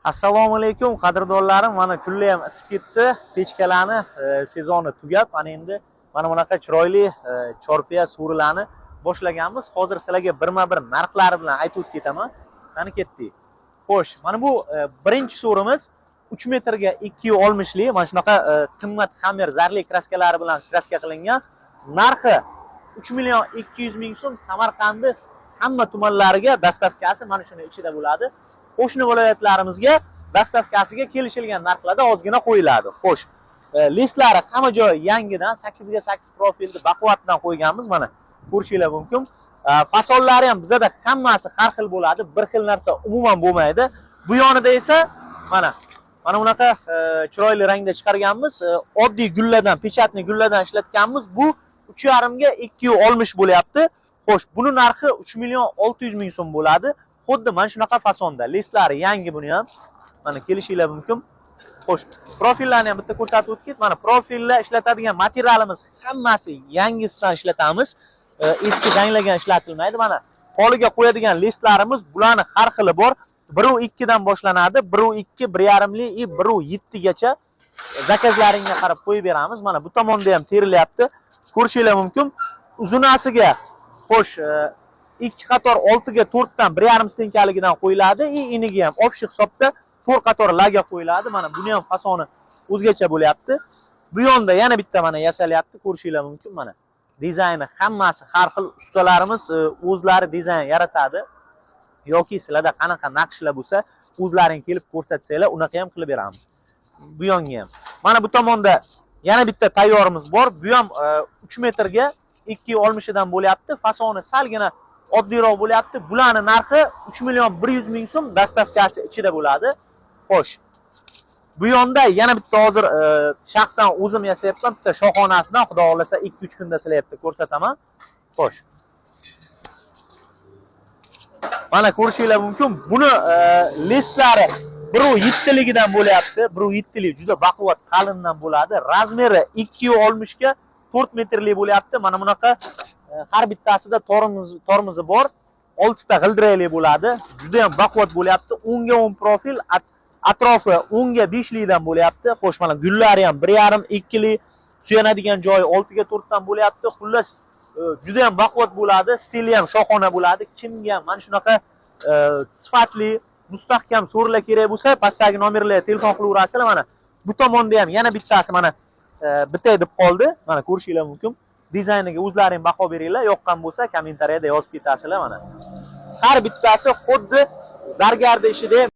Assalomu alaykum, qadrdonlarim. Mana kunlar ham isib ketdi. Pechkalarni sezoni tugab, mana endi mana bunaqa chiroyli chorpiya so'rilarni boshlaganmiz. Hozir sizlarga birma-bir narxlari bilan aytib o'tib ketaman. Qani, ketdik. Xo'sh, mana bu birinchi so'rimiz 3 metrga 260 lik, mana shunaqa qimmat Hammer zarli kraskalari bilan kraska qilingan. Narxi 3 million 200 ming so'm. Samarqandni hamma tumanlariga доставка si mana shuni ichida bo'ladi. Qo'shni viloyatlarimizga доставка siga kelishilgan narxlarda ozgina qo'yiladi. Xo'sh, listlari hamma joyi yangidan 8 ga 8 profilni baquvvatdan qo'yganmiz, mana ko'rishinglar mumkin. Fasonlari ham bizada hammasi har xil bo'ladi, bir xil narsa umuman bo'lmaydi. Bu yonida esa mana bunaqa chiroyli rangda chiqarganmiz. Oddiy gullardan, печатный gullardan ishlatganmiz. Bu 3,5 ga 260 bo'lyapti. Xo'sh, buni narxi 3 million 600 ming so'm bo'ladi. Xuddi mana shunaqa fasonda. Listlari yangi buni ham. Mana kelishinglar mumkin. Xo'sh, profillarni ham bitta ko'rsatib o'tdik. Mana profillar ishlatadigan materialimiz hammasi yangisidan ishlatamiz. Eski zanglagan ishlatilmaydi. Mana poliga qo'yadigan listlarimiz, bularni har xili bor. 1.2 dan boshlanadi. 1.2, 1.5 li и 1.7 gacha заказ laringga qarab qo'yib beramiz. Mana bu tomonda ham terilyapti. Ko'rishinglar mumkin. Uzunasiga, xo'sh, ikki qator 6 ga 4 dan 1,5 стенка ligidan qo'yiladi и iniga ham общий hisobda 4 qator laga qo'yiladi. Mana buni ham fasoni o'zgacha bo'lyapti. Bu yonda yana bitta mana yasalyapti, ko'rishinglar mumkin mana. Dizayni hammasi har xil, ustalarimiz o'zlari dizayn yaratadi. Yoki sizlarda qanaqa naqshlar bo'lsa, o'zlaring kelib ko'rsatsanglar, unaqa ham qilib beramiz. Bu yonga ham. Mana bu tomonda yana bitta tayyorimiz bor. Bu ham 3 metrga 260 dan bo'lyapti. Fasoni salgina oddiyroq bo'lyapti. Bularni narxi 3 million 100 ming so'm, доставка si ichida bo'ladi. Xo'sh. Bu yonda yana bitta hozir shaxsan o'zim yasayapman, bitta shoxonasidan, xudo xohlasa 2-3 kunda sizlarga bitta ko'rsataman. Xo'sh. Mana ko'rishinglar mumkin. Buni listlari 1.7 ligidan bo'lyapti. 1.7 lik juda baquvvat, qalindan bo'ladi. Размер i 2.60 ga 4 metrli bo'lyapti. Mana bunaqa har bittasida tormozi bor. 6 ta g'ildirakli bo'ladi. Juda ham baquvvat bo'lyapti. 10 ga 10 profil, atrofi 10 ga 5 likdan bo'lyapti. Xo'sh, mana gullari ham 1.5, 2 lik, suyanadigan joyi 6 ga 4 dan bo'lyapti. Xullas, juda ham baquvvat bo'ladi, stili ham shohona bo'ladi. Kimga mana shunaqa sifatli, mustahkam so'rilar kerak bo'lsa, pastdagi nomerlarga telefon qilaverasizlar. Mana bu tomonda ham yana bittasi mana bitay deb qoldi. Mana ko'rishinglar mumkin. Dizayniga o'zlaring baho beringlar. Yoqqan bo'lsa, kommentariyada yozib ketasizlar mana. Har bittasi xuddi zargarda ishida.